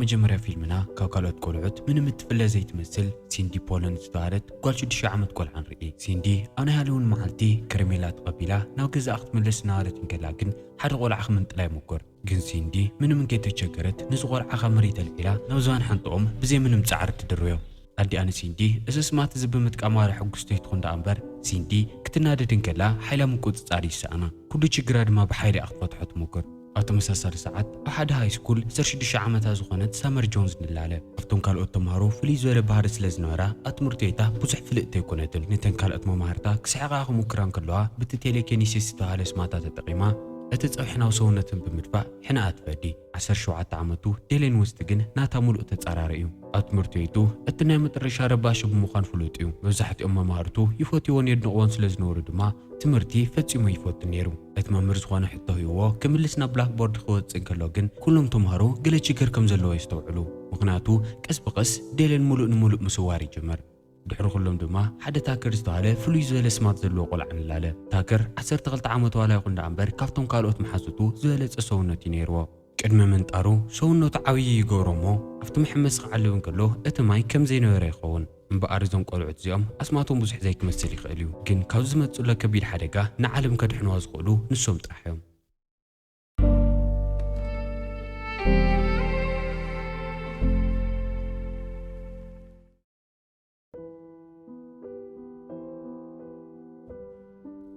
መጀመርያ ፊልምና ካብ ካልኦት ቆልዑት ምንም እትፍለ ዘይትመስል ሲንዲ ፖለን ዝተባህለት ጓል ሽዱሽተ ዓመት ቆልዓ ንርኢ። ሲንዲ ኣብ ናይ ሃሎዊን መዓልቲ ከረሜላ ተቐቢላ ናብ ገዛኣ ክትምለስ እናበለት እንከላ ግን ሓደ ቆልዓ ክምንጥላ ይሞክር። ግን ሲንዲ ምንም እንከይተቸገረት ነዚ ቆልዓ ካብ መሬት ኣልዒላ ናብ ዝባን ሓንጥኦም ብዘይ ምንም ጻዕሪ ትድርብዮ። ኣዲኣ ንሲንዲ እዚ ስማት እዚ ብምጥቃማ ዋላ ሕጉስቲ ኣይትኹን ደኣ እምበር፣ ሲንዲ ክትናደድ እንከላ ሓይላ ምቁጽጻር ይሰኣና። ኩሉ ችግራ ድማ ብሓይሊ እያ ክትፈትሖ ትሞክር። ኣብ ተመሳሳሊ ሰዓት ኣብ ሓደ ሃይ ስኩል ዓሰርተ ሽዱሽተ ዓመታ ዝኾነት ሳመር ጆንስ ንላለ። ኣብቶም ካልኦት ተምሃሮ ፍልይ ዝበለ ባህሪ ስለ ዝነበራ ኣብ ትምህርቲ ቤታ ብዙሕ ፍልጥቲ ኣይኮነትን። ነተን ካልኦት መማህርታ ክስሕቓ ክሙክራ እንከለዋ ብቲ ቴሌኬኒሲስ ዝተባህለ ስማታ ተጠቒማ እቲ ጸብሒ ናብ ሰውነተን ብምድፋእ ሕነኣ ትፈዲ። ዓሰርተ ሸውዓተ ዓመቱ ዴሌን ወስት ግን ናታ ምሉእ ተጻራሪ እዩ። ኣብ ትምህርቲ ቤቱ እቲ ናይ መጠረሻ ረባሺ ብምዃን ፍሉጥ እዩ። መብዛሕትኦም መማህርቱ ይፈትይዎን የድንቕዎን ስለ ዝነበሩ ድማ ትምህርቲ ፈጺሙ ይፈቱ ነይሩ። እቲ መምህር ዝኾነ ሕቶ ሂብዎ ክምልስ ናብ ብላክቦርድ ክወጽእ እንከሎ ግን ኩሎም ተምሃሮ ገለ ችግር ከም ዘለዎ የስተውዕሉ። ምኽንያቱ ቀስ ብቐስ ዴሌን ምሉእ ንምሉእ ምስዋር ይጅምር። ድሕሪ ኩሎም ድማ ሓደ ታከር ዝተባህለ ፍሉይ ዝበለ ስማት ዘለዎ ቆልዓ ንላለ። ታከር ዓሰርተ ክልተ ዓመቱ ዋላ ይኹን ደኣ እምበር ካብቶም ካልኦት መሓዙቱ ዝበለጸ ሰውነት እዩ ነይርዎ። ቅድሚ ምንጣሩ ሰውነቱ ዓብዪ ይገብሮ እሞ ኣብቲ መሐመሲ ክዓልብ እንከሎ እቲ ማይ ከም ዘይነበረ ይኸውን። እምበኣር እዞም ቆልዑት እዚኦም ኣስማቶም ብዙሕ ዘይክመስል ይኽእል እዩ፣ ግን ካብ ዝመጽኡላ ከቢድ ሓደጋ ንዓለም ከድሕንዋ ዝኽእሉ ንሶም ጥራሕ እዮም።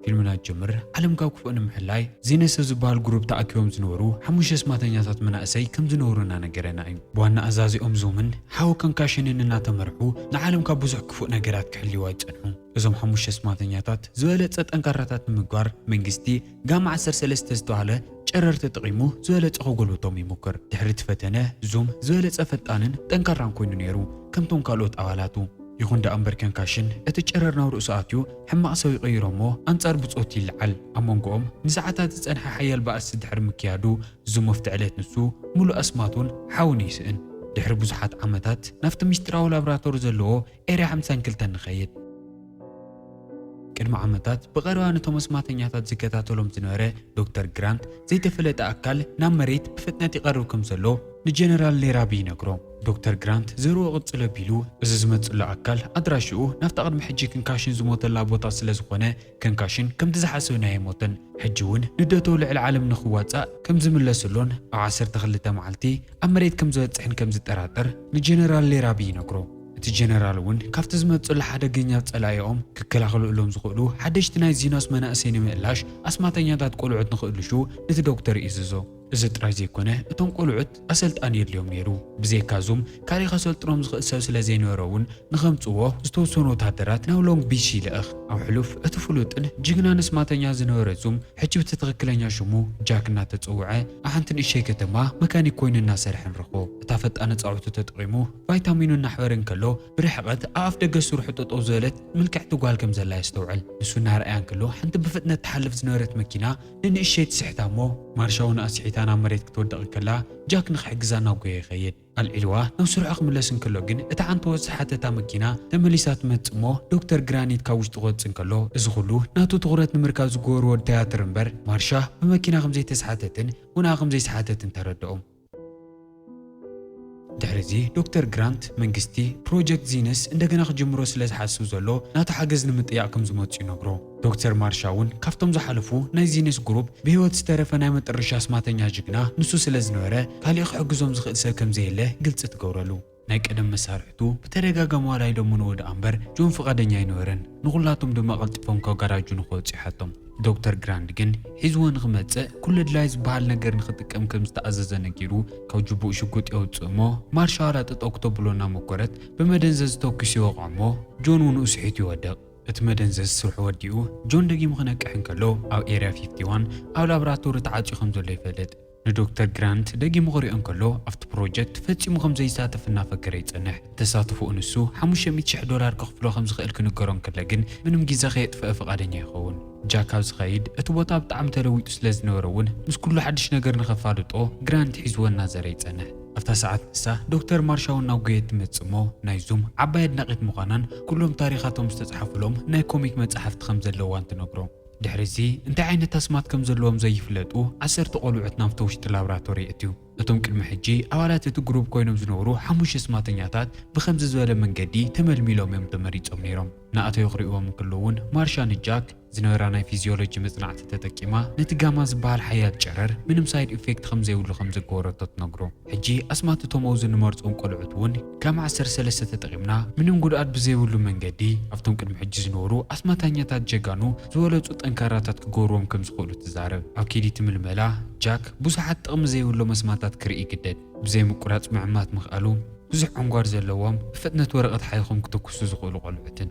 ፊልምና ጀምር ዓለም ካብ ክፉእ ንምሕላይ ዚነስ ኣብ ዝበሃል ግሩፕ ተኣኪቦም ዝነበሩ ሓሙሽተ ስማተኛታት መናእሰይ ከም ዝነበሩ እናነገረና እዩ። ብዋና ኣዛዚኦም ዙምን ሓው ከንካሽንን እናተመርሑ ንዓለም ካብ ብዙሕ ክፉእ ነገራት ክሕልይዋ ይጸንሑ። እዞም ሓሙሽተ ስማተኛታት ዝበለጸ ጠንካራታት ንምግባር መንግስቲ ጋማ ዓሰርተ ሰለስተ ዝተባህለ ጨረር ተጠቒሙ ዝበለጸ ከጎልብቶም ይሙክር። ድሕሪ እቲ ፈተነ ዙም ዝበለጸ ፈጣንን ጠንካራን ኮይኑ ነይሩ ከምቶም ካልኦት ኣባላቱ። ይኹን ደኣ እምበር ከንካሽን እቲ ጨረር ናብ ርእሱ ኣትዩ ሕማቕ ሰብ ይቕይሮ እሞ ኣንጻር ብጾቱ ይለዓል። ኣብ መንጎኦም ንሰዓታት ዝጸንሐ ሓያል ባእሲ ድሕሪ ምክያዱ ዙም ኣብቲ ዕለት ንሱ ምሉእ ኣስማቱን ሓውን ይስእን። ድሕሪ ብዙሓት ዓመታት ናብቲ ምስጢራዊ ላብራቶሪ ዘለዎ ኤርያ ሓምሳን ክልተን ንኸይድ። ቅድሚ ዓመታት ብቐረባ ነቶም ኣስማተኛታት ዝከታተሎም ዝነበረ ዶክተር ግራንት ዘይተፈለጠ ኣካል ናብ መሬት ብፍጥነት ይቐርብ ከም ዘሎ ንጀነራል ሌራቢ ይነግሮ። ዶክተር ግራንት ዘርዎ ቅጽል ኣቢሉ እዚ ዝመጽሎ ኣካል ኣድራሽኡ ናብታ ቅድሚ ሕጂ ክንካሽን ዝሞተላ ቦታ ስለ ዝኾነ ክንካሽን ከምቲ ዝሓሰብናዮ ኣይሞተን። ሕጂ እውን ንደቶ ልዕሊ ዓለም ንኽዋጻእ ከም ዝምለስሎን ኣብ ዓሰርተ ክልተ መዓልቲ ኣብ መሬት ከም ዝበጽሕን ከም ዝጠራጠር ንጀነራል ሌራቢ ይነግሮ። እቲ ጀነራል እውን ካብቲ ዝመጽሎ ሓደገኛ ጸላኢኦም ክከላኸልሎም ዝኽእሉ ሓደሽቲ ናይ ዚኖስ መናእሰይ ንምእላሽ ኣስማተኛታት ቆልዑት ንኽእልሹ ነቲ ዶክተር ይእዝዞ። እዚ ጥራይ ዘይኮነ እቶም ቆልዑት ኣሰልጣኒ የድልዮም ነይሩ። ብዘይካ ዙም ካልእ ከሰልጥኖም ዝኽእል ሰብ ስለ ዘይነበረ እውን ንኸምጽዎ ዝተወሰኑ ወታደራት ናብ ሎንግ ቢች ይልእኽ። ኣብ ሕሉፍ እቲ ፍሉጥን ጅግናን ኣስማተኛ ዝነበረ ዙም ሕጂ ብቲ ትኽክለኛ ሽሙ ጃክ እናተጸውዐ ኣብ ሓንቲ ንእሸይ ከተማ መካኒክ ኮይኑ እናሰርሐ ንረኽቦ። እታ ፈጣን ኣጻውዕቱ ተጠቒሙ ቫይታሚኑ እናሕበረ እንከሎ ብርሕቐት ኣብ ኣፍ ደገ ስርሑ ጠጠው ዝበለት ምልክዕቲ ጓል ከም ዘላ የስተውዕል። ንሱ እናረኣያ እንከሎ ሓንቲ ብፍጥነት ትሓልፍ ዝነበረት መኪና ንንእሸይ ትስሕታ እሞ ማርሻ እውን ኣስሒታ ናብ መሬት ክትወድቕ እንከላ ጃክ ንኽሕግዛ እናጎየ ይኸይድ። ኣልዒልዋ ናብ ስርሑ ክምለስ እንከሎ ግን እታ ዓንተቦ ዝሰሓተታ መኪና ተመሊሳ ትመጽእ እሞ ዶክተር ግራኒት ካብ ውሽጢ ክወጽእ እንከሎ እዚ ኩሉ ናቱ ትኹረት ንምርካብ ዝገበርዎ ቲያትር እምበር ማርሻ ብመኪና ከም ዘይተሰሓተትን ውንኣ ከም ዘይሰሓተትን ተረድኦም። ድሕሪ እዚ ዶክተር ግራንት መንግስቲ ፕሮጀክት ዚነስ እንደገና ክጅምሮ ስለ ዝሓስብ ዘሎ ናቱ ሓገዝ ንምጥያቕ ከም ዝመጽኡ ይነግሮ። ዶክተር ማርሻ እውን ካብቶም ዝሓለፉ ናይ ዚነስ ግሩፕ ብህይወት ዝተረፈ ናይ መጠረሻ ኣስማተኛ ጅግና ንሱ ስለ ዝነበረ ካሊእ ክሕግዞም ዝኽእል ሰብ ከም ዘየለ ግልጺ ትገብረሉ። ናይ ቀደም መሳርሕቱ ብተደጋጋሚ ዋላ ይለምንዎ ደኣ እምበር ጆን ፍቓደኛ ኣይነበረን። ንኹላቶም ድማ ቀልጢፎም ካብ ጋራጁ ንኽወጹ ይሓቶም። ዶክተር ግራንት ግን ሒዝዎ ንኽመጽእ ኩሉ ኣድላዪ ዝበሃል ነገር ንኽጥቀም ከም ዝተኣዘዘ ነጊሩ ካብ ጅቡኡ ሽጉጥ የውጽእ እሞ ማርሻ ዋላ ጠጠው ክተብሎ እናመኮረት ብመደንዘዚ ተኩሱ ይወቕዖ እሞ ጆን እውን ስሒቱ ይወድቕ። እቲ መደንዘዚ ስርሑ ወዲኡ ጆን ደጊሙ ክነቅሕ እንከሎ ኣብ ኤርያ ፊፍቲ ዋን ኣብ ላብራቶሪ ተዓጽዩ ከም ዘሎ ይፈልጥ። ንዶክተር ግራንት ደጊሙ ክሪኦ እንከሎ ኣብቲ ፕሮጀክት ፈጺሙ ከም ዘይሳተፍ እናፈከረ ይጸንሕ። ተሳትፎኡ ንሱ ሓሙሽተ ሚእቲ ሽሕ ዶላር ከኽፍሎ ከም ዝኽእል ክንገሮ እንከሎ ግን ምንም ግዜ ከየጥፍአ ፍቓደኛ ይኸውን። ጃክ ኣብ ዝኸይድ እቲ ቦታ ብጣዕሚ ተለዊጡ ስለ ዝነበረ እውን ምስ ኩሉ ሓድሽ ነገር ንኸፋልጦ ግራንት ሒዝዎ እናዘረ ይጸንሕ። ኣብታ ሰዓት ንሳ ዶክተር ማርሻ እውን ናብ ጉየት ትመጽእ እሞ ናይ ዙም ዓባይ ኣድናቒት ምዃናን ኩሎም ታሪኻቶም ዝተጻሕፍሎም ናይ ኮሚክ መጻሕፍቲ ከም ዘለዋን ትነግሮ። ድሕሪ እዚ እንታይ ዓይነት ኣስማት ከም ዘለዎም ዘይፍለጡ ዓሰርተ ቆልዑት ናብቲ ውሽጢ ላብራቶሪ የእትዩ። እቶም ቅድሚ ሕጂ ኣባላት እቲ ግሩፕ ኮይኖም ዝነበሩ ሓሙሽተ ኣስማተኛታት ብኸምዚ ዝበለ መንገዲ ተመልሚሎም እዮም ተመሪጾም ነይሮም። ንኣተዩ ክርእይዎም እንከለዉ እውን ማርሻ ንጃክ ዝነበራ ናይ ፊዚዮሎጂ መጽናዕቲ ተጠቂማ ነቲ ጋማ ዝበሃል ሓያል ጨረር ምንም ሳይድ ኢፌክት ከም ዘይብሉ ከም ዘገበረቶ ትነግሮ። ሕጂ ኣስማት እቶም ኣብዚ ንመርጾም ቆልዑት እውን ጋማ ዓሰርተ ሰለስተ ተጠቒምና ምንም ጉድኣት ብዘይብሉ መንገዲ ኣብቶም ቅድሚ ሕጂ ዝነበሩ ኣስማተኛታት ጀጋኑ ዝበለጹ ጠንካራታት ክገብርዎም ከም ዝኽእሉ ትዛረብ። ኣብ ከይዲ እቲ ምልመላ ጃክ ብዙሓት ጥቕሚ ዘይብሎም ኣስማታት ክርኢ ይግደድ። ብዘይ ምቁራጽ ምዕማት ምኽኣሉ ብዙሕ ዕንጓር ዘለዎም ብፍጥነት ወረቐት ሓይኾም ክተኩሱ ዝኽእሉ ቆልዑትን።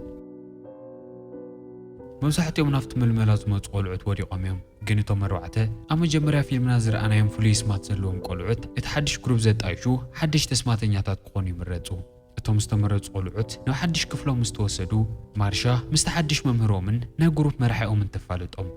መብዛሕትኦም ናብቲ ምልመላ ዝመጹ ቆልዑት ወዲቖም እዮም። ግን እቶም ኣርባዕተ ኣብ መጀመርያ ፊልምና ዝረኣናዮም ፍሉይ ኣስማት ዘለዎም ቆልዑት እቲ ሓድሽ ግሩፕ ዘጣይሹ ሓደሽቲ ኣስማተኛታት ክኾኑ ይምረጹ። እቶም ዝተመረጹ ቆልዑት ናብ ሓድሽ ክፍሎም ምስ ተወሰዱ ማርሻ ምስቲ ሓድሽ መምህሮምን ናይ ግሩፕ መራሒኦምን ተፋልጦም።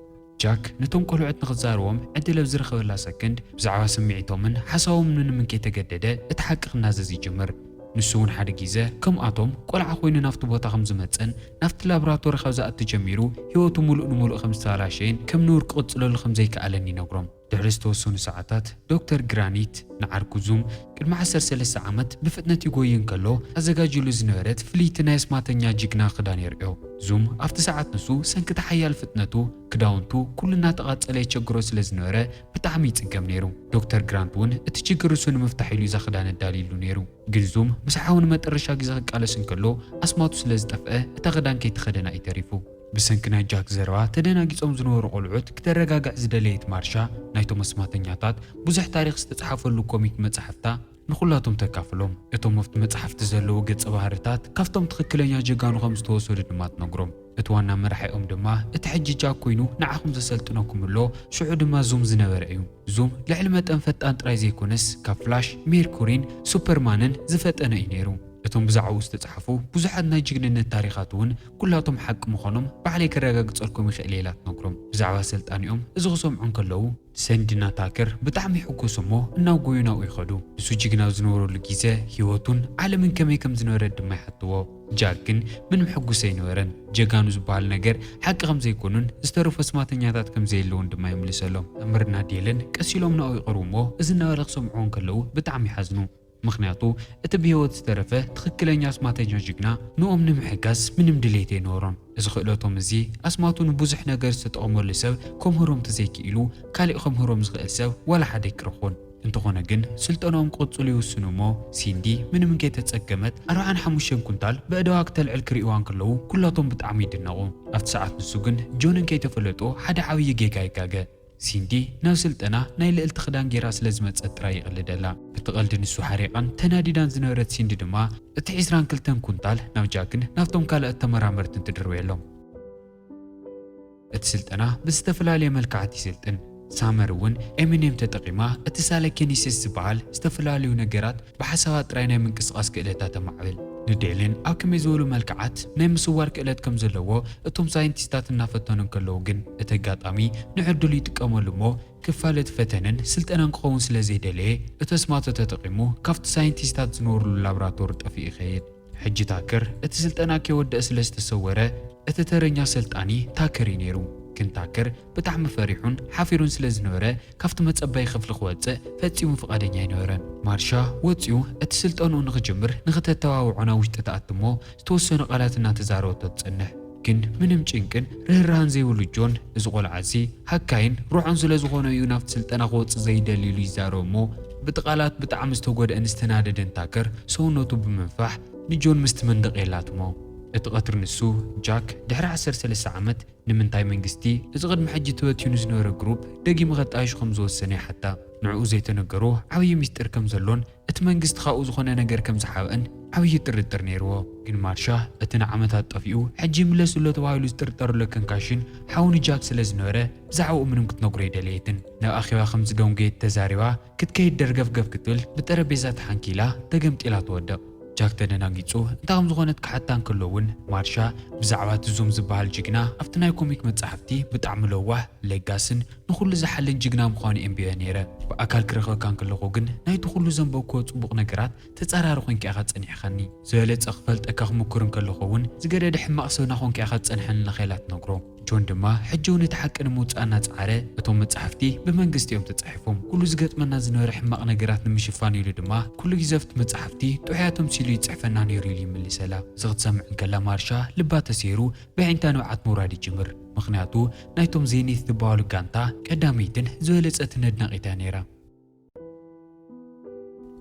ጃክ ነቶም ቆልዑት ንኽዛረቦም ዕድል ኣብ ዝረኸበላ ሰከንድ ብዛዕባ ስምዒቶምን ሓሳቦምን ምንም እንከይተገደደ እቲ ሓቂ ክናዘዝ ይጅምር። ንሱ እውን ሓደ ግዜ ከምኣቶም ቆልዓ ኮይኑ ናብቲ ቦታ ከም ዝመጸን ናብቲ ላቦራቶሪ ካብ ዝኣቱ ጀሚሩ ህይወቱ ምሉእ ንምሉእ ከም ዝተበላሸየን ከም ነውር ክቕጽለሉ ከም ዘይከኣለን ይነግሮም። ድሕሪ ዝተወሰኑ ሰዓታት ዶክተር ግራኒት ንዓርኩ ዙም ቅድሚ ዓሰርተ ሰለስተ ዓመት ብፍጥነት ይጎይ እንከሎ ኣዘጋጅሉ ዝነበረት ፍልይቲ ናይ ኣስማተኛ ጅግና ክዳን የርእዮ። ዙም ኣብቲ ሰዓት ንሱ ሰንክቲ ሓያል ፍጥነቱ ክዳውንቱ ኩሉ እናተቓጸለ የቸግሮ ስለ ዝነበረ ብጣዕሚ ይጽገም ነይሩ። ዶክተር ግራንት እውን እቲ ችግር እሱ ንምፍታሕ ኢሉ እዛ ክዳን ኣዳልይሉ ነይሩ። ግን ዙም ምስ ሓው ንመጠረሻ ግዜ ክቃለስ እንከሎ ኣስማቱ ስለ ዝጠፍአ እታ ክዳን ከይተኸደና እዩ ተሪፉ። ብሰንኪ ናይ ጃክ ዘረባ ተደናጊጾም ዝነበሩ ቆልዑት ክተረጋግዕ ዝደለየት ማርሻ ናይቶም ኣስማተኛታት ብዙሕ ታሪኽ ዝተጻሕፈሉ ኮሚክ መጻሕፍታ ንኹላቶም ተካፍሎም። እቶም ኣብቲ መጻሕፍቲ ዘለዉ ገጸ ባህርታት ካብቶም ትኽክለኛ ጀጋኑ ከም ዝተወሰዱ ድማ ትነግሮም። እቲ ዋና መራሒኦም ድማ እቲ ሕጂ ጃክ ኮይኑ ንዓኹም ዘሰልጥነኩም ኣሎ፣ ሽዑ ድማ ዙም ዝነበረ እዩ። ዙም ልዕሊ መጠን ፈጣን ጥራይ ዘይኮነስ ካብ ፍላሽ፣ ሜርኩሪን ሱፐርማንን ዝፈጠነ እዩ ነይሩ። እቶም ብዛዕባኡ ዝተጻሕፉ ብዙሓት ናይ ጅግንነት ታሪኻት እውን ኩላቶም ሓቂ ምዃኖም ባዕለይ ከረጋግጸልኩም ይኽእል እየ ኢላ ትነግሮም። ብዛዕባ ሰልጣኒኦም እዚ ክሰምዑ እንከለዉ ሰንድና ታከር ብጣዕሚ ይሕጎሱ እሞ እናጎዩ ናብኡ ይኸዱ። ንሱ ጅግና ኣብ ዝነበረሉ ግዜ ህይወቱን ዓለምን ከመይ ከም ዝነበረት ድማ ይሓትዎ። ጃክ ግን ምንም ሕጉስ ኣይነበረን። ጀጋኑ ዝበሃል ነገር ሓቂ ከም ዘይኮኑን ዝተረፉ ኣስማተኛታት ከም ዘየለውን ድማ ይምልሰሎም። ኣምርና ዴልን ቀስ ኢሎም ናብኡ ይቐርቡ እሞ እዚ እናበለ ክሰምዑ እንከለዉ ብጣዕሚ ይሓዝኑ። ምኽንያቱ እቲ ብህይወት ዝተረፈ ትኽክለኛ ኣስማተኛ ጅግና ንኦም ንምሕጋዝ ምንም ድሌት ኣይነበሮን። እዚ ክእለቶም እዚ ኣስማቱ ንብዙሕ ነገር ዝተጠቐመሉ ሰብ ከምህሮም ተዘይክኢሉ ካሊእ ከምህሮም ዝኽእል ሰብ ዋላ ሓደ ኣይክረኽቡን። እንተኾነ ግን ስልጠናኦም ክቕጽሉ ይውስኑ እሞ ሲንዲ ምንም እንከይተጸገመት ኣርብዓን ሓሙሽተን ኩንታል በእደዋ ክተልዕል ክርእይዋ እንከለዉ ኩላቶም ብጣዕሚ ይድነቑ። ኣብቲ ሰዓት ንሱ ግን ጆን እንከይተፈለጦ ሓደ ዓብዪ ጌጋ ይጋገ። ሲንዲ ናብ ስልጠና ናይ ልእልቲ ክዳን ጌራ ስለ ዝመጸት ጥራይ ይቕልደላ። ብቲ ቐልዲ ንሱ ሓሪቓን ተናዲዳን ዝነበረት ሲንዲ ድማ እቲ ዕስራን ክልተን ኩንታል ናብ ጃክን ናብቶም ካልኦት ተመራመርትን ትድርበየሎም። እቲ ስልጠና ብዝተፈላለየ መልክዓት ይስልጥን። ሳመር እውን ኤምኤንኤም ተጠቒማ እቲ ሳለኬኒሲስ ዝበሃል ዝተፈላለዩ ነገራት ብሓሳባት ጥራይ ናይ ምንቅስቓስ ክእለታ ተማዕብል። ንዴልን ኣብ ከመይ ዝበሉ መልክዓት ናይ ምስዋር ክእለት ከም ዘለዎ እቶም ሳይንቲስታት እናፈተኑ እንከለዉ ግን እቲ ኣጋጣሚ ንዕድሉ ይጥቀመሉ እሞ ክፋል እቲ ፈተነን ስልጠናን ክኸውን ስለ ዘይደለየ እቲ ኣስማቱ ተጠቒሙ ካብቲ ሳይንቲስታት ዝነበሩሉ ላብራቶሪ ጠፊኡ ይኸይድ። ሕጂ ታከር እቲ ስልጠና ከይወደአ ስለ ዝተሰወረ እቲ ተረኛ ሰልጣኒ ታከር እዩ ነይሩ። ግን ታከር ብጣዕሚ ፈሪሑን ሓፊሩን ስለ ዝነበረ ካብቲ መጸበዪ ክፍሊ ክወጽእ ፈጺሙ ፍቓደኛ ኣይነበረን። ማርሻ ወጺኡ እቲ ስልጠንኡ ንኽጅምር ንኽተተባብዖ ናብ ውሽጢ ትኣቱ እሞ ዝተወሰኑ ቃላት እናተዛረበቶ ትጸንሕ። ግን ምንም ጭንቅን ርህራህን ዘይብሉ ጆን እዚ ቆልዓ እዚ ሃካይን ሩዖን ስለ ዝኾነ እዩ ናብቲ ስልጠና ክወጽእ ዘይደሊ ኢሉ ይዛረብ እሞ ብቲ ቃላት ብጣዕሚ ዝተጎድአን ዝተናደደን ታከር ሰውነቱ ብምንፋሕ ንጆን ምስቲ መንደቕ የላትሞ። እቲ ቐትሪ ንሱ ጃክ ድሕሪ ዓሰርተ ሰለስተ ዓመት ንምንታይ መንግስቲ እዚ ቅድሚ ሕጂ ተበቲኑ ዝነበረ ግሩፕ ደጊሙ ከጣይሹ ከም ዝወሰነ ይሓታ። ንዕኡ ዘይተነገሮ ዓብዪ ሚስጥር ከም ዘሎን እቲ መንግስቲ ካብኡ ዝኾነ ነገር ከም ዝሓብአን ዓብዪ ጥርጥር ነይርዎ። ግን ማርሻ እቲ ንዓመታት ጠፊኡ ሕጂ ይምለስ ኣሎ ተባሂሉ ዝጥርጠረሉ ከንካሽን ሓው ንጃክ ስለ ዝነበረ ብዛዕባኡ ምንም ክትነግሮ ኣይደለየትን። ናብ ኣኼባ ከም ዝደንጎየት ተዛሪባ ክትከይድ ደርገፍገፍ ክትብል ብጠረጴዛ ተሓንኪላ ተገምጢላ ትወድቕ። ጃክ ተደናጊጹ እንታይ ከም ዝኾነት ክሓታ እንከሎ እውን ማርሻ ብዛዕባ እቲ ዙም ዝበሃል ጅግና ኣብቲ ናይ ኮሚክ መጻሕፍቲ ብጣዕሚ ለዋህ ለጋስን ንኹሉ ዝሓልን ጅግና ምዃኑ ኣንቢበ ነይረ። ብኣካል ክረኽበካ እንከለኹ ግን ናይቲ ኩሉ ዘንበብክዎ ጽቡቕ ነገራት ተጻራሪ ኮንካ ኢኻ ጸኒሕካኒ። ዝበለጸ ክፈልጠካ ክምኩር እንከለኹ እውን ዝገደደ ሕማቕ ሰብ ናኾንካ ኢኻ ትጸንሐኒ ኢላ ትነግሮ። ጆን ድማ ሕጂ እውን እቲ ሓቂ ንምውጻእ እናጸዓረ፣ እቶም መጻሕፍቲ ብመንግስቲ እዮም ተጻሒፎም። ኩሉ ዝገጥመና ዝነበረ ሕማቕ ነገራት ንምሽፋን ኢሉ ድማ ኩሉ ግዜ ኣብቲ መጻሕፍቲ ጥዑያት ተምሲሉ ይጽሕፈና ነይሩ ኢሉ ይምልሰላ። እዚ ክትሰምዕ እንከላ ማርሻ ልባ ተሰይሩ ብዒንታ ንብዓት ምውራድ ይጅምር። ምኽንያቱ ናይቶም ዜኒት ዝበሃሉ ጋንታ ቀዳመይትን ዝበለጸትን ኣድናቒታ ነይራ።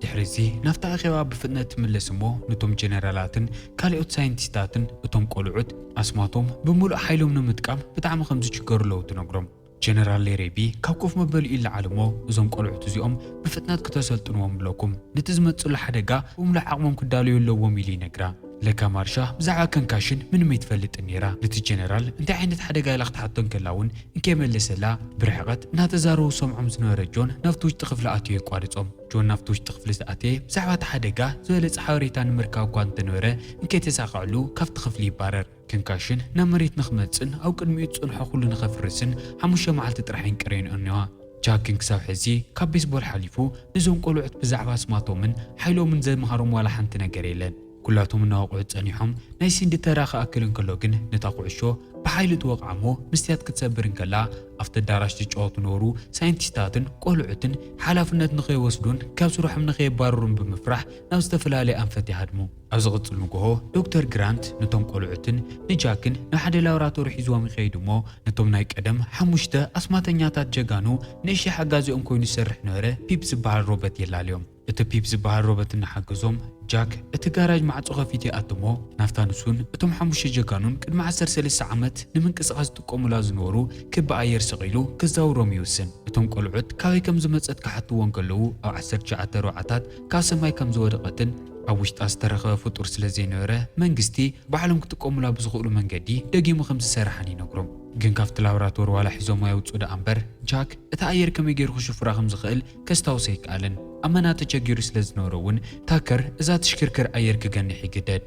ድሕሪ እዚ ናብታ ኣኼባ ብፍጥነት ትምለስ እሞ ነቶም ጀነራላትን ካልኦት ሳይንቲስታትን እቶም ቆልዑት ኣስማቶም ብምሉእ ሓይሎም ንምጥቃም ብጣዕሚ ከም ዝችገሩ ኣለዉ ትነግሮም። ጀነራል ሌሬቢ ካብ ኮፍ መበሊኡ ይለዓል እሞ እዞም ቆልዑት እዚኦም ብፍጥነት ክተሰልጥንዎም ኣለኩም፣ ነቲ ዝመጽሉ ሓደጋ ብምሉእ ዓቕሞም ክዳለዩ ኣለዎም ኢሉ ይነግራ። ለካ ማርሻ ብዛዕባ ከንካሽን ምንም ኣይትፈልጥን ነይራ። ነቲ ጀነራል እንታይ ዓይነት ሓደጋ ኢላ ክትሓቶ እንከላ እውን እንከይመለሰላ ብርሕቐት እናተዛረቡ ሰምዖም ዝነበረ ጆን ናብቲ ውሽጢ ክፍሊ ኣትዩ የቋርጾም። ጆን ናብቲ ውሽጢ ክፍሊ ዝኣተየ ብዛዕባ እቲ ሓደጋ ዝበለጸ ሓበሬታ ንምርካብ እኳ እንተነበረ እንከይተሳቕዐሉ ካብቲ ክፍሊ ይባረር። ከንካሽን ናብ መሬት ንኽመጽእን ኣብ ቅድሚኡ ዝጸንሖ ኩሉ ንኸፍርስን ሓሙሽተ መዓልቲ ጥራሕ እየን ቀርየንኦ እኒዋ። ጃክ ግን ክሳብ ሕዚ ካብ ቤስቦል ሓሊፉ ነዞም ቆልዑት ብዛዕባ ኣስማቶምን ሓይሎምን ዘምሃሮም ዋላ ሓንቲ ነገር የለን። ኩላቶም እናወቕዑ ጸኒሖም ናይ ሲንዲ ተራ ክኣክል እንከሎ ግን ነታ ኩዕሾ ብሓይሊ ትወቕዓ እሞ መስትያት ክትሰብር እንከላ ኣብቲ ኣዳራሽ ዝጫወቱ ነበሩ ሳይንቲስታትን ቆልዑትን ሓላፍነት ንኸይወስዱን ካብ ስርሖም ንኸየባርሩን ብምፍራሕ ናብ ዝተፈላለየ ኣንፈት ይሃድሙ። ኣብ ዝቕጽል ንግሆ ዶክተር ግራንት ነቶም ቆልዑትን ንጃክን ናብ ሓደ ላቦራቶሪ ሒዝዎም ይኸይድ እሞ ነቶም ናይ ቀደም ሓሙሽተ ኣስማተኛታት ጀጋኑ ንእሽተይ ሓጋዚኦም ኮይኑ ዝሰርሕ ነበረ ፒፕ ዝበሃል ሮበት የላልዮም። እቲ ፒፕ ዝበሃል ሮበት እናሓገዞም ጃክ እቲ ጋራጅ ማዕጾ ከፊቱ ይኣትሞ ናፍታ ንሱን እቶም ሓሙሽተ ጀጋኑን ቅድሚ ዓሰርተ ሰለስተ ዓመት ንምንቅስቓስ ዝጥቀሙላ ዝነበሩ ክቢ ኣየር ሰቒሉ ክዛውሮም ይውስን። እቶም ቆልዑት ካበይ ከም ዝመጸት ክሓትዎ እንከለዉ ኣብ ዓሰርተ ትሽዓተ ኣርባዓታት ካብ ሰማይ ከም ዝወደቐትን ኣብ ውሽጣ ዝተረኸበ ፍጡር ስለ ዘይነበረ መንግስቲ ባዕሎም ክጥቀሙላ ብዝኽእሉ መንገዲ ደጊሙ ከም ዝሰራሓን ይነግሮም። ግን ካብቲ ላብራቶሪ ዋላ ሒዞሞ የውጽኡ ደኣ እምበር ጃክ እቲ ኣየር ከመይ ገይሩ ክሽፍራ ከም ዝኽእል ከስታውስ ኣይከኣለን። ኣመና ተቸጊሩ ስለ ዝነበረ እውን ታከር እዛ ትሽክርክር ኣየር ክገንሕ ይግደድ።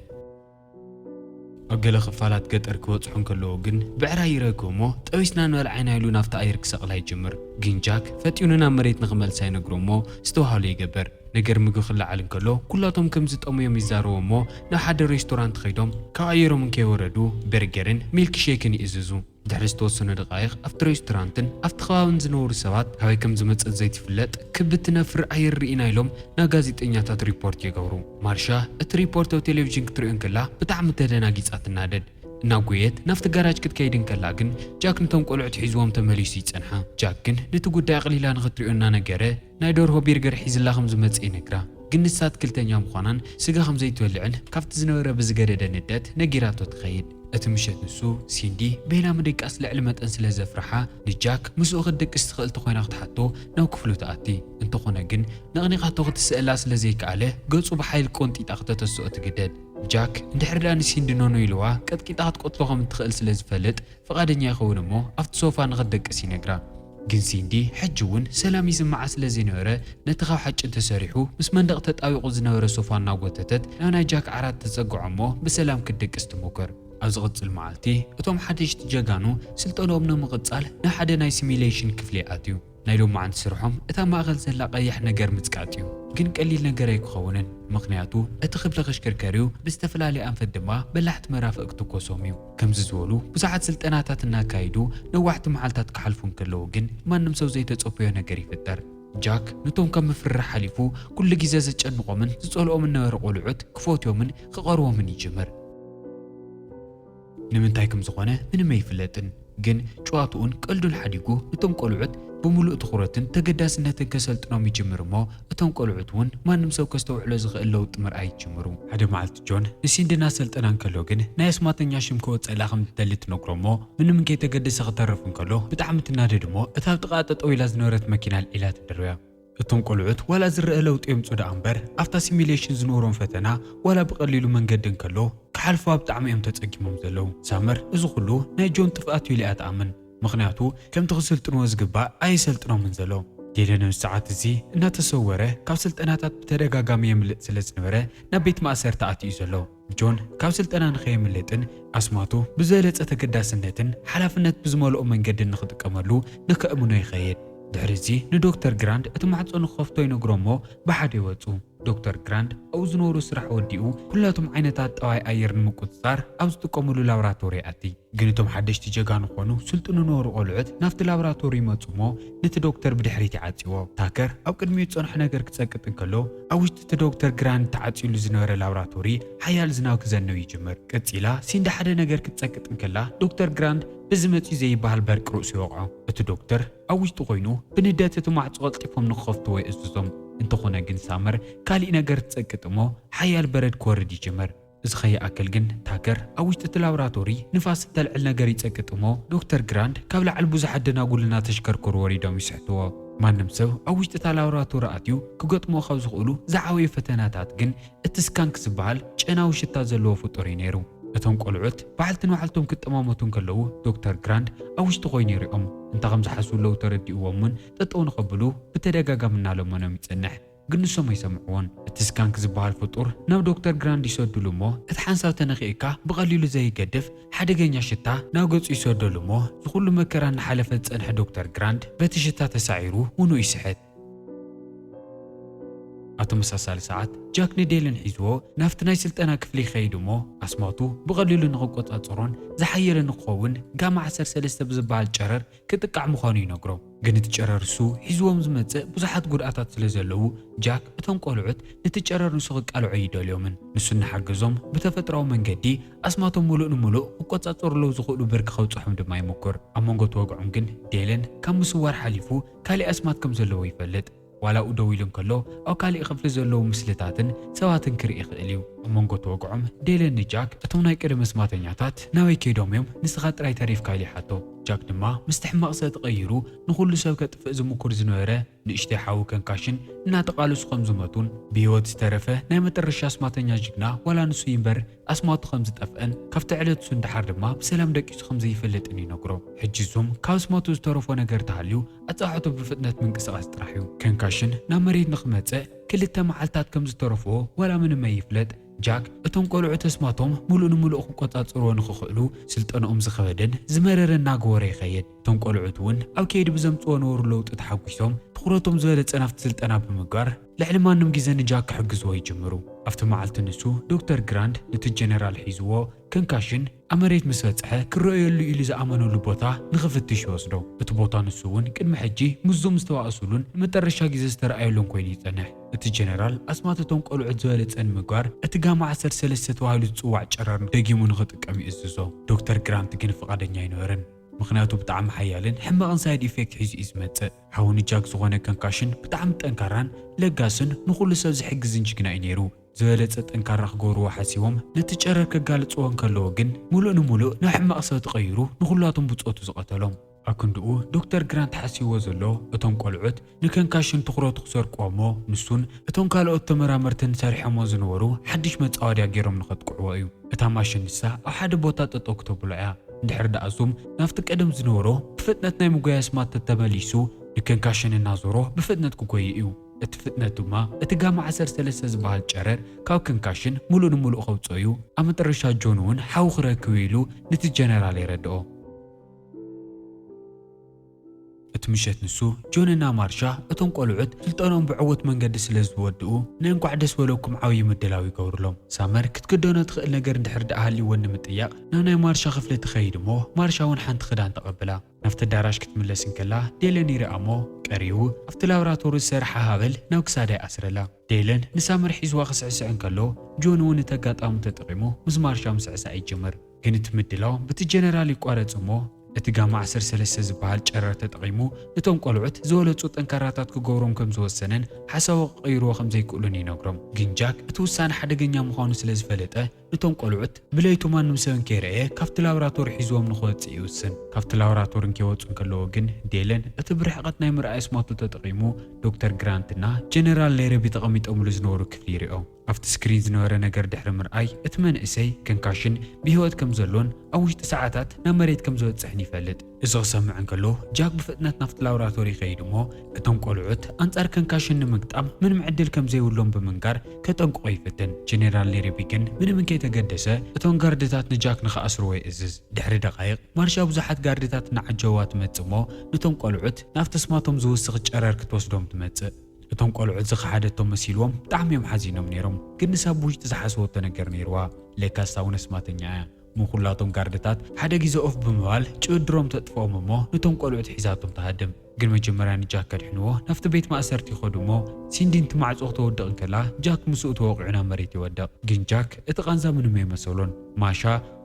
ኣብ ገለ ክፋላት ገጠር ክበጽሑ እንከለዉ ግን ብዕራይ ይረግህ እሞ ጠቢስና ንበልዓ ኢና ኢሉ ናብቲ ኣየር ክሰቕላ ይጅምር። ግን ጃክ ፈጢኑ ናብ መሬት ንኽመልሳ ይነግሮ እሞ ዝተባህሎ ይገብር። ነገር ምግቢ ክለዓል እንከሎ ኩላቶም ከም ዝጠመዮም ይዛረቡ እሞ ናብ ሓደ ሬስቶራንት ከይዶም ካብ ኣየሮም እንከይወረዱ በርገርን ሚልክ ሼክን ይእዝዙ። ድሕሪ ዝተወሰኑ ደቓይቕ ኣብቲ ሬስቶራንትን ኣብቲ ከባብን ዝነበሩ ሰባት ካበይ ከም ዝመጸት ዘይትፍለጥ ክቢ ትነፍር ኣየር ርኢና ኢሎም ናብ ጋዜጠኛታት ሪፖርት ይገብሩ። ማርሻ እቲ ሪፖርት ኣብ ቴሌቪዥን ክትሪኦ እንከላ ብጣዕሚ ተደናጊጻ ትናደድ። እናጎየት ናብቲ ጋራጅ ክትከይድ እንከላ ግን ጃክ ነቶም ቆልዑት ሒዝዎም ተመሊሱ ይጸንሓ። ጃክ ግን ነቲ ጉዳይ ኣቕሊላ ንኽትሪኦ እናነገረ ናይ ደርሆ በርገር ሒዝላ ከም ዝመጸ ይነግራ። ግን ንሳ ትክልተኛ ምዃናን ስጋ ከም ዘይትበልዕን ካብቲ ዝነበረ ብዝገደደ ንደት ነጊራቶ ትኸይድ። እቲ ምሸት ንሱ ሲንዲ ቤላ ምድቃስ ልዕሊ መጠን ስለ ዘፍርሓ ንጃክ ምስኡ ክትድቅስ ትኽእል ተኾይና ክትሓቶ ናብ ክፍሉ ትኣቲ። እንተኾነ ግን ነቕኒቓቶ ክትስእላ ስለ ዘይከኣለ ገጹ ብሓይሊ ቆንጢጣ ክተተስኦ ትግደድ። ጃክ እንድሕር ደኣ ንሲንዲ ኖኖ ኢልዋ ቀጥቂጣ ክትቀትሎ ከም እትኽእል ስለ ዝፈልጥ ፍቓደኛ ይኸውን እሞ ኣብቲ ሶፋ ንኽትደቅስ ይነግራ። ግን ሲንዲ ሕጂ እውን ሰላም ይስምዓ ስለ ዘይነበረ ነቲ ካብ ሓጭን ተሰሪሑ ምስ መንደቕ ተጣቢቑ ዝነበረ ሶፋ እናጎተተት ናብ ናይ ጃክ ዓራት ተጸግዖ እሞ ብሰላም ክትደቅስ ትሞክር። ኣብ ዝቕጽል መዓልቲ እቶም ሓደሽቲ ጀጋኑ ስልጠንኦም ንምቕጻል ናብ ሓደ ናይ ሲሚሌሽን ክፍሊ ይኣትዩ። ናይ ሎማዓንቲ ስርሖም እታ ማእኸል ዘላ ቀያሕ ነገር ምጽቃጥ እዩ። ግን ቀሊል ነገር ኣይክኸውንን፣ ምኽንያቱ እቲ ክፍሊ ክሽክርከር እዩ፣ ብዝተፈላለየ ኣንፈት ድማ በላሕቲ መራፍእ ክትኮሶም እዩ። ከምዚ ዝበሉ ብዙሓት ስልጠናታት እናካየዱ ነዋሕቲ መዓልታት ክሓልፉ እንከለዉ ግን ማንም ሰብ ዘይተጸበዮ ነገር ይፍጠር። ጃክ ነቶም ካብ ምፍርራሕ ሓሊፉ ኩሉ ግዜ ዘጨንቖምን ዝጸልኦምን ነበረ ቆልዑት ክፈትዮምን ክቐርቦምን ይጅምር። ንምንታይ ከም ዝኾነ ምንም ኣይፍለጥን፣ ግን ጨዋትኡን ቀልዱን ሓዲጉ እቶም ቆልዑት ብምሉእ ትኹረትን ተገዳስነትን ከሰልጥኖም ይጅምር እሞ እቶም ቆልዑት እውን ማንም ሰብ ከስተውዕሎ ዝኽእል ለውጢ ምርኣይ ይጅምሩ። ሓደ መዓልቲ ጆን ንሲንዲ እናሰልጠና እንከሎ ግን ናይ ኣስማተኛ ሽም ክወፀላ ከም ትደሊ ትነግሮ እሞ ምንም እንከይተገደሰ ክተርፍ እንከሎ ብጣዕሚ ትናደድ እሞ እታ ኣብ ጥቓ ጠጠው ኢላ ዝነበረት መኪና ኣልዒላ ትድርብያ። እቶም ቆልዑት ዋላ ዝረአ ለውጢ የምፅኡ ደኣ እምበር ኣብታ ሲሚሌሽን ዝነበሮም ፈተና ዋላ ብቐሊሉ መንገዲ እንከሎ ክሓልፉዋ ብጣዕሚ እዮም ተፀጊሞም ዘለዉ። ሳመር እዚ ኩሉ ናይ ጆን ጥፍኣት እዩ ኢላ እያ ትኣምን። ምኽንያቱ ከምቲ ክስልጥንዎ ዝግባእ ኣየሰልጥኖምን ዘሎ። ዴደን ኣብዚ ሰዓት እዚ እናተሰወረ ካብ ስልጠናታት ብተደጋጋሚ የምልጥ ስለ ዝነበረ ናብ ቤት ማእሰርቲ ኣትዩ ዘሎ። ጆን ካብ ስልጠና ንኸየምልጥን ኣስማቱ ብዝበለጸ ተገዳስነትን ሓላፍነት ብዝመልኦ መንገድን ንኽጥቀመሉ ንከእምኖ ይኸይድ። ድሕሪ እዚ ንዶክተር ግራንድ እቲ ማዕጾ ንኽኸፍቶ ይነግሮ እሞ ብሓደ ይወጹ። ዶክተር ግራንድ ኣብኡ ዝነበሩ ስራሕ ወዲኡ፣ ኩላቶም ዓይነታት ጠባይ ኣየር ንምቁጽጻር ኣብ ዝጥቀምሉ ላብራቶሪ ይኣቲ። ግን እቶም ሓደሽቲ ጀጋኑ ክኾኑ ስልጡን ዝነበሩ ቆልዑት ናብቲ ላብራቶሪ ይመጹ እሞ፣ ነቲ ዶክተር ብድሕሪት ይዓጽዎ። ታከር ኣብ ቅድሚኡ ዝጸንሖ ነገር ክጸቅጥ እንከሎ፣ ኣብ ውሽጢ እቲ ዶክተር ግራንድ ተዓጽዩሉ ዝነበረ ላብራቶሪ ሓያል ዝናብ ክዘንብ ይጅምር። ቀጺላ ሲንዲ ሓደ ነገር ክትጸቅጥ እንከላ፣ ዶክተር ግራንድ በዚ መጺኡ ዘይበሃል በርቂ ርእሱ ይወቕዖ። እቲ ዶክተር ኣብ ውሽጢ ኮይኑ ብንደት እቲ ማዕጾ ቀልጢፎም ንክኸፍትዎ ይእዝዞም። እንተኾነ ግን ሳመር ካሊእ ነገር ትጸቅጥ እሞ ሓያል በረድ ክወርድ ይጅምር። እዚ ከይኣክል ግን ታከር ኣብ ውሽጢ እቲ ላብራቶሪ ንፋስ እተልዕል ነገር ይጸቅጥ እሞ ዶክተር ግራንድ ካብ ላዕሊ ብዙሓት ደናጉል እናተሽከርከሩ ወሪዶም ይስሕትዎ። ማንም ሰብ ኣብ ውሽጢ እታ ላብራቶሪ ኣትዩ ክገጥሞ ካብ ዝኽእሉ ዝዓበዩ ፈተናታት ግን እቲ ስካንክ ዝበሃል ጨናዊ ሽታ ዘለዎ ፍጡር እዩ ነይሩ። እቶም ቆልዑት ባዕልቲ ንባዕልቶም ክጠማመቱ እንከለዉ ዶክተር ግራንድ ኣብ ውሽጢ ኮይኑ ይሪኦም። እንታይ ከም ዝሓስቡ ኣለዉ ተረዲእዎም እውን ጠጠው ንኸብሉ ብተደጋጋሚ እናለመኖም ይጸንሕ። ግን ንሶም ኣይሰምዕዎን። እቲ ስካንክ ዝበሃል ፍጡር ናብ ዶክተር ግራንድ ይሰድሉ እሞ እቲ ሓንሳብ ተነኺእካ ብቐሊሉ ዘይገድፍ ሓደገኛ ሽታ ናብ ገጹ ይሰደሉ እሞ ዝኹሉ መከራ እናሓለፈ ዝጸንሐ ዶክተር ግራንድ በቲ ሽታ ተሳዒሩ ውኑ ይስሕት። ኣብ ተመሳሳሊ ሰዓት ጃክ ንዴልን ሒዝዎ ናብቲ ናይ ስልጠና ክፍሊ ይኸይድ እሞ ኣስማቱ ብቐሊሉ ንኽቆጻጸሮን ዝሓየለ ንክኸውን ጋማ ዓሰርተ ሰለስተ ብዝበሃል ጨረር ክጥቃዕ ምዃኑ ይነግሮ። ግን እቲ ጨረር እሱ ሒዝዎም ዝመጽእ ብዙሓት ጉድኣታት ስለ ዘለዉ ጃክ እቶም ቆልዑት ነቲ ጨረር ንሱ ክቃልዖ ይደልዮምን ንሱ እናሓገዞም ብተፈጥሮኣዊ መንገዲ ኣስማቶም ምሉእ ንምሉእ ክቆጻጸሩ ኣለዉ ዝኽእሉ ብርኪ ከብጽሖም ድማ ይምኩር። ኣብ መንጎ እቲ ወግዖም ግን ዴለን ካብ ምስዋር ሓሊፉ ካሊእ ኣስማት ከም ዘለዎ ይፈልጥ። ዋላ ኣብኡ ደው ኢሉ እንከሎ ኣብ ካሊእ ክፍሊ ዘለዉ ምስልታትን ሰባትን ክርኢ ይኽእል እዩ። ኣብ መንጎ እቲ ወግዖም ዴለን ንጃክ እቶም ናይ ቀደም ኣስማተኛታት ናበይ ከይዶም እዮም ንስኻ ጥራይ ተሪፍካ ኢሉ ይሓቶ። ጃክ ድማ ምስቲ ሕማቕ ሰብ ተቐይሩ ንኹሉ ሰብ ከጥፍእ ዝምኩር ዝነበረ ንእሽተይ ሓዉ ከንካሽን እናተቓለሱ ከም ዝመቱን ብህይወት ዝተረፈ ናይ መጠረሻ ኣስማተኛ ጅግና ዋላ ንሱ ይንበር ኣስማቱ ከም ዝጠፍአን ካብቲ ዕለት እሱ ንደሓር ድማ ብሰላም ደቂሱ ከም ዘይፈልጥን ይነግሮ። ሕጂ ዙም ካብ ኣስማቱ ዝተረፎ ነገር ተሃልዩ ኣጻብዕቱ ብፍጥነት ምንቅስቓስ ጥራሕ እዩ። ከንካሽን ናብ መሬት ንኽመጽእ ክልተ መዓልታት ከም ዝተረፍዎ ዋላ ምንም ኣይፍለጥ። ጃክ እቶም ቆልዑት ኣስማቶም ምሉእ ንምሉእ ክቆጻጸርዎ ንኽኽእሉ ስልጠንኦም ዝኸበደን ዝመረረ እናገበሮ ይኸይድ። እቶም ቆልዑት እውን ኣብ ከይዲ ብዘምጽዎ ነበሩ ለውጢ ተሓጒሶም ትኹረቶም ዝበለጸ ናብቲ ስልጠና ብምግባር ልዕሊ ማንም ግዜ ንጃክ ክሕግዝዎ ይጅምሩ። ኣብቲ መዓልቲ ንሱ ዶክተር ግራንድ ነቲ ጀነራል ሒዝዎ ከንካሽን ኣብ መሬት ምስ በጽሐ ክረኣየሉ ኢሉ ዝኣመነሉ ቦታ ንኽፍትሽ ይወስዶ። እቲ ቦታ ንሱ እውን ቅድሚ ሕጂ ምስዞም ዝተባእሱሉን ንመጠረሻ ግዜ ዝተረኣየሉን ኮይኑ ይጸንሕ። እቲ ጀነራል ኣስማት እቶም ቆልዑት ዝበለጸ ንምግባር እቲ ጋማ ዓሰርተ ሰለስተ ተባሂሉ ዝጽዋዕ ጨረር ደጊሙ ንኽጥቀም ይእዝዞ። ዶክተር ግራንት ግን ፍቓደኛ ኣይነበረን። ምኽንያቱ ብጣዕሚ ሓያልን ሕማቕን ሳይድ ኢፌክት ሒዙ እዩ ዝመጽእ። ሓው ንጃክ ዝኾነ ከንካሽን ብጣዕሚ ጠንካራን ለጋስን ንኹሉ ሰብ ዝሕግዝን ጅግና እዩ ነይሩ። ዝበለጸ ጠንካራ ክገብርዎ ሓሲቦም ነቲ ጨረር ከጋልጽዎ እንከለዎ ግን ምሉእ ንምሉእ ናብ ሕማቕ ሰብ ተቐይሩ ንኹላቶም ብጾቱ ዝቐተሎም። ኣብ ክንድኡ ዶክተር ግራንት ሓሲብዎ ዘሎ እቶም ቆልዑት ንከንካሽን ትኹረቱ ክሰርቅዎ እሞ ንሱን እቶም ካልኦት ተመራመርትን ሰሪሖሞ ዝነበሩ ሓድሽ መጻወድያ ገይሮም ንኸጥቅዕዎ እዩ። እታ ማሽን ንሳ ኣብ ሓደ ቦታ ጠጠው ክተብሎ እያ። እንድሕር ደኣ ዙም ናብቲ ቀደም ዝነበሮ ብፍጥነት ናይ ምጉያይ ኣስማት ተተመሊሱ ንከንካሽን እናዞሮ ብፍጥነት ክጎይ እዩ። እቲ ፍጥነት ድማ እቲ ጋማ ዓሰርተ ሰለስተ ዝበሃል ጨረር ካብ ከንካሽን ምሉእ ንምሉእ ከውፅኦ እዩ። ኣብ መጠረሻ ጆን እውን ሓው ክረክብ ኢሉ ነቲ ጀነራል የረድኦ። እቲ ምሸት ንሱ ጆንና ማርሻ እቶም ቆልዑት ስልጠንኦም ብዕዉት መንገዲ ስለ ዝወድኡ ናይ እንኳዕ ደስ በለኩም ዓብዪ ምድላው ይገብሩሎም። ሳመር ክትክደኖ ትኽእል ነገር እንድሕር ደኣ ሃልይወን ንምጥያቕ ናብ ናይ ማርሻ ክፍሊ ትኸይድ እሞ ማርሻ እውን ሓንቲ ክዳን ተቐብላ። ናብቲ ኣዳራሽ ክትምለስ እንከላ ዴለን ይርኣ እሞ ቀሪቡ ኣብቲ ላብራቶሪ ዝሰርሓ ሃበል ናብ ክሳዳ ይኣስረላ። ዴለን ንሳመር ሒዝዋ ክስዕስዕ እንከሎ ጆን እውን እቲ ኣጋጣሚ ተጠቒሙ ምስ ማርሻ ምስዕሳዕ ይጅምር። ግን እቲ ምድላው ብቲ ጀነራል ይቋረጽ እሞ እቲ ጋማ ዓሰርተ ሰለስተ ዝበሃል ጨረር ተጠቒሙ ነቶም ቆልዑት ዝበለጹ ጠንካራታት ክገብሮም ከም ዝወሰነን ሓሳቡ ክቕይርዎ ከም ዘይክእሉን ይነግሮም። ግን ጃክ እቲ ውሳነ ሓደገኛ ምዃኑ ስለ ዝፈለጠ ነቶም ቆልዑት ብለይቱ ማንም ሰብ እንከይረኣየ ካብቲ ላብራቶሪ ሒዝዎም ንኽወጽእ ይውስን። ካብቲ ላብራቶሪ እንከይወጹ እንከለዎ ግን ዴለን እቲ ብርሕቐት ናይ ምርኣይ ኣስማቱ ተጠቒሙ ዶክተር ግራንትና ጀነራል ሌረቢ ተቐሚጦምሉ ዝነበሩ ክፍሊ ይርኦ። ኣብቲ ስክሪን ዝነበረ ነገር ድሕሪ ምርኣይ እቲ መንእሰይ ከንካሽን ብህይወት ከም ዘሎን ኣብ ውሽጢ ሰዓታት ናብ መሬት ከም ዝበጽሕን ይፈልጥ። እዚ ክሰምዕ እንከሎ ጃክ ብፍጥነት ናብቲ ላብራቶሪ ይኸይድ እሞ እቶም ቆልዑት ኣንጻር ከንካሽን ንምግጣም ምንም ዕድል ከም ዘይብሎም ብምንጋር ከጠንቅቖ ይፍትን። ጀነራል ሌረቢ ግን ምንም እንከይተገደሰ እቶም ጋርድታት ንጃክ ንኽኣስርዎ ይእዝዝ። ድሕሪ ደቓይቕ ማርሻ ብዙሓት ጋርድታት እናዓጀብዋ ትመጽእ እሞ ነቶም ቆልዑት ናብቲ ኣስማቶም ዝውስኽ ጨረር ክትወስዶም ትመጽእ። እቶም ቆልዑት ዝኸሓደቶም መሲልዎም ብጣዕሚ እዮም ሓዚኖም ነይሮም። ግን ንሳ ብውሽጢ ዝሓሰበቶ ነገር ነይርዋ። ለካስ እውን ኣስማተኛ እያ። እሞ ኩላቶም ጋርድታት ሓደ ግዜ ኦፍ ብምባል ጭድሮም ተጥፍኦም እሞ ነቶም ቆልዑት ሒዛቶም ትሃድም። ግን መጀመርያ ንጃክ ከድሕንዎ ናብቲ ቤት ማእሰርቲ ይኸዱ እሞ ሲንዲ ነቲ ማዕጾ ክተወድቕ እንከላ ጃክ ምስኡ ተወቒዑ ናብ መሬት ይወድቕ። ግን ጃክ እቲ ቃንዛ ምንም ኣይመሰሎን። ማሻ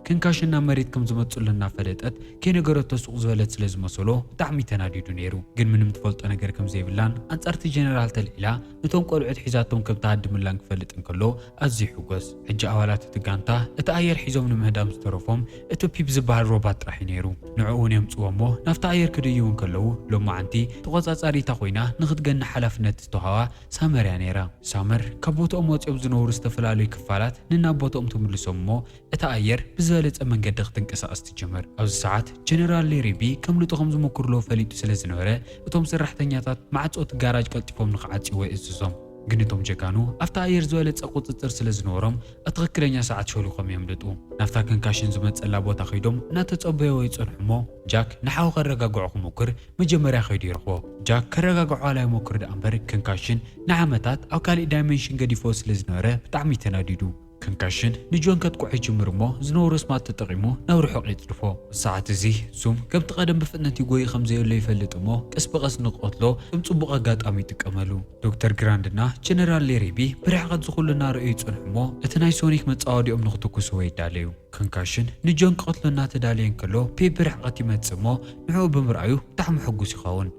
ከንካሽን ናብ መሬት ከም ዝመጽሉ እናፈለጠት ከይነገረቶ ሱቕ ዝበለት ስለ ዝመሰሎ ብጣዕሚ ተናዲዱ ነይሩ። ግን ምንም ትፈልጦ ነገር ከም ዘይብላን ኣንጻርቲ ጀነራል ተልዒላ ነቶም ቆልዑት ሒዛቶም ከም ትሃድምላን ክፈልጥ እንከሎ ኣዝዩ ይሕጎስ። ሕጂ ኣባላት እቲ ጋንታ እቲ ኣየር ሒዞም ንምህዳም ዝተረፎም እቲ ፒፕ ዝበሃል ሮባት ጥራሕ እዩ ነይሩ። ንዕኡ እውን የምጽዎ እሞ ናብቲ ኣየር ክድይቡ እንከለዉ ሎማዓንቲ ተቖጻጻሪታ ኮይና ንኽትገኒ ሓላፍነት ዝተውሃባ ሳመር እያ ነይራ። ሳመር ካብ ቦትኦም ወጺኦም ዝነብሩ ዝተፈላለዩ ክፋላት ንናብ ቦትኦም ትምልሶም እሞ እታ ኣየር ብዝበለጸ መንገዲ ክትንቀሳቐስ ትጅምር። ኣብዚ ሰዓት ጀነራል ሌሪቢ ከምልጡ ከም ዝምኩርሎ ፈሊጡ ስለ ዝነበረ እቶም ሰራሕተኛታት ማዕጾ እቲ ጋራጅ ቀልጢፎም ንኽዓጽይዎ የእዝዞም። ግን እቶም ጀጋኑ ኣብታ ኣየር ዝበለጸ ቁጽጽር ስለ ዝነበሮም ኣብ ትኽክለኛ ሰዓት ሸሊኾም የምልጡ። ናብታ ከንካሽን ዝመጸላ ቦታ ከይዶም እናተጸበይዎ ይጸንሑ እሞ ጃክ ንሓው ከረጋግዖ ክሞክር መጀመርያ ከይዱ ይረኽቦ። ጃክ ከረጋግዖ ዋላ ይሞክር ደኣ እምበር ከንካሽን ንዓመታት ኣብ ካሊእ ዳይሜንሽን ገዲፎ ስለ ዝነበረ ብጣዕሚ ተናዲዱ። ከንካሽን ንጆን ከጥቅዖ ይጅምር እሞ ዝነበሮ ኣስማት ተጠቒሙ ናብ ርሑቕ የጽድፎ። ሰዓት እዚ ዙም ከምቲ ቀደም ብፍጥነት ይጎይ ከም ዘየሎ ይፈልጥ እሞ ቀስ ብቐስ ንክቐትሎ ከም ጽቡቕ ኣጋጣሚ ይጥቀመሉ። ዶክተር ግራንድ እና ጀነራል ሌሪቢ ብርሕቐት ዝኹሉ እናረኣዩ ይጸንሑ እሞ እቲ ናይ ሶኒክ መጻወዲኦም ንክትኩስዎ ይዳለዩ። ከንካሽን ንጆን ክቐትሎ እናተዳለየ እንከሎ ፔፕ ብርሕቐት ይመጽእ እሞ ንዕኡ ብምርኣዩ ብጣዕሚ ሕጉስ ይኸውን።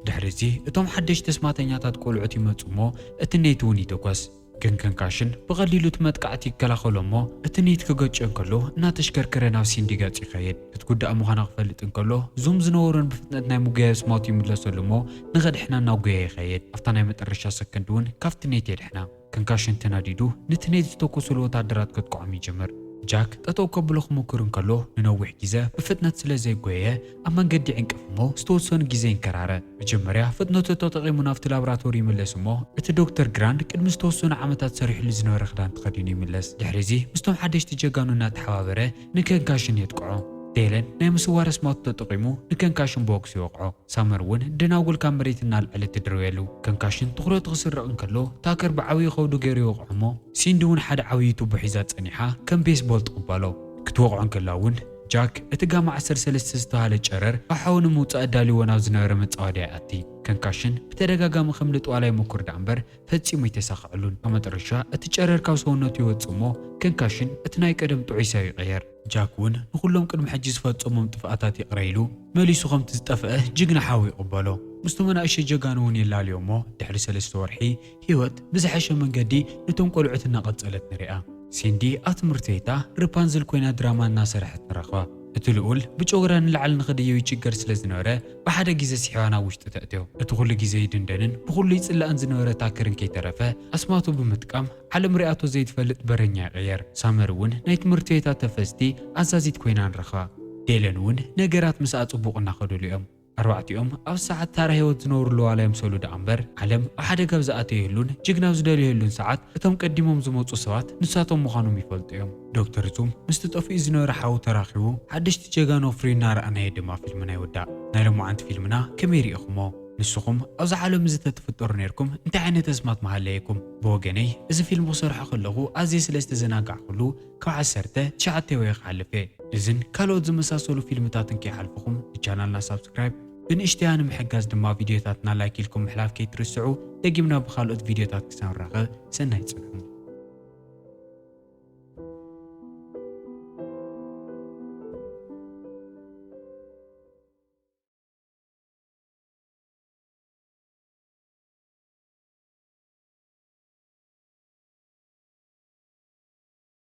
ድሕሪ እዚ እቶም ሓደሽቲ ኣስማተኛታት ቆልዑት ይመጹ እሞ እቲ ኔት እውን ይተኮስ። ግን ከንካሽን ብቐሊሉ እቲ መጥቃዕቲ ይከላኸሎ እሞ እቲ ኔት ክገጭዮ እንከሎ እናተሽከርከረ ናብ ሲንዲ ገጹ ይኸይድ። ክትጉዳእ ምዃና ክፈልጥ እንከሎ ዙም ዝነበሮን ብፍጥነት ናይ ምጉያይ ኣስማቱ ይምለሰሉ እሞ ንኸድሕና እናጉየየ ይኸይድ። ኣብታ ናይ መጠረሻ ሰከንድ እውን ካብቲ ኔት የድሕና። ከንካሽን ተናዲዱ ነቲ ኔት ዝተኮሱሉ ወታደራት ከጥቅዖም ይጅምር። ጃክ ጠጠው ከብሎ ክሞክር እንከሎ ንነዊሕ ግዜ ብፍጥነት ስለ ዘይጎየየ ኣብ መንገዲ ይዕንቀፍ እሞ ዝተወሰኑ ግዜ ይንከራረ። መጀመርያ ፍጥነቱ ተጠቒሙ ናብቲ ላብራቶሪ ይምለስ እሞ እቲ ዶክተር ግራንድ ቅድሚ ዝተወሰኑ ዓመታት ሰሪሕሉ ዝነበረ ክዳን ተኸዲኑ ይምለስ። ድሕሪ እዚ ምስቶም ሓደሽቲ ጀጋኑ እናተሓባበረ ንከንካሽን የጥቅዖ። ዴለን ናይ ምስዋር ኣስማቱ ተጠቒሙ ንከንካሽን ቦክስ ይወቕዖ። ሳመር እውን ደናጉል ካብ መሬት እናልዐለት ትድርብየሉ። ከንካሽን ትኹረቱ ክስረቕ እንከሎ ታከር ብዓብዪ ከብዱ ገይሩ ይወቕዖ እሞ ሲንዲ እውን ሓደ ዓብዪ ቱቦ ሒዛ ጸኒሓ ከም ቤስቦል ትቕበሎ። ክትወቕዖ እንከላ እውን ጃክ እቲ ጋማ ዓሰርተ ሰለስተ ዝተባህለ ጨረር ካብ ሓዊ ንምውጻእ ኣዳልይዎ ናብ ዝነበረ መጻወድያ ይኣቲ። ከንካሽን ብተደጋጋሚ ከምልጥ ዋላ ይሞክር ደኣ እምበር ፈጺሙ ኣይተሳኽዐሉን። ኣብ መጠረሻ እቲ ጨረር ካብ ሰውነቱ ይወጽእ እሞ ከንካሽን እቲ ናይ ቀደም ጥዑይ ሰብ ይቕየር። ጃክ እውን ንኹሎም ቅድሚ ሕጂ ዝፈጸሞም ጥፍኣታት ይቕረ ኢሉ መሊሱ ከምቲ ዝጠፍአ ጅግና ሓው ይቕበሎ። ምስቶም ኣናእሽተይ ጀጋኑ እውን የላልዮ እሞ ድሕሪ ሰለስተ ወርሒ ህይወት ብዝሐሸ መንገዲ ነቶም ቆልዑት እናቐጸለት ንሪኣ። ሲንዲ ኣብ ትምህርቲ ቤታ ርፓንዝል ኮይና ድራማ እናሰርሐት ንረኽባ። እቲ ልኡል ብጨጉራ ንላዕሊ ንኽድይብ ይጭገር ስለ ዝነበረ ብሓደ ግዜ ስሒባ ናብ ውሽጢ ተእትዮ። እቲ ኩሉ ግዜ ይድንደንን ብኹሉ ይጽላእን ዝነበረ ታከርን ከይተረፈ ኣስማቱ ብምጥቃም ዓለም ሪኣቶ ዘይትፈልጥ በረኛ ይቕየር። ሳመር እውን ናይ ትምህርቲ ቤታ ተፈዝቲ ኣዛዚት ኮይና ንረኽባ። ዴለን እውን ነገራት ምስኣ ጽቡቕ እናኸዱሉ እዮም። ኣርባዕቲኦም ኣብ ሰዓት ታራ ህይወት ዝነብሩሉ ዋላ ይምሰሉ ደኣ እምበር ዓለም ኣብ ሓደጋ ኣብ ዝኣተየሉን ጅግና ኣብ ዝደልየሉን ሰዓት እቶም ቀዲሞም ዝመጹ ሰባት ንሳቶም ምዃኖም ይፈልጡ እዮም። ዶክተር ዙም ምስቲ ጠፊኡ ዝነበረ ሓዉ ተራኺቡ ሓደሽቲ ጀጋኑ ኣፍርዩ እናረኣናዮ ድማ ፊልምና ይውዳእ። ናይ ሎማዓንቲ ፊልምና ከመይ ርኢኹሞ? ንስኹም ኣብዚ ዓለም እዚ ተትፍጠሩ ነይርኩም እንታይ ዓይነት ኣስማት ምሃለየኩም? ብወገነይ እዚ ፊልም ክሰርሖ ከለኹ ኣዝየ ስለ ዝተዘናጋዕኩሉ ካብ ዓሰርተ ትሽዓተ ወይ ክሓልፍ እየ። እዝን ካልኦት ዝመሳሰሉ ፊልምታትን ከይሓልፍኹም ንቻናልና ሳብስክራይብ ብንእሽተያ ንምሕጋዝ ድማ ቪድዮታትና ላይክ ኢልኩም ምሕላፍ ከይትርስዑ። ደጊምና ብኻልኦት ቪድዮታት ክሳብ ንራኸብ ሰናይ ጽንሑ።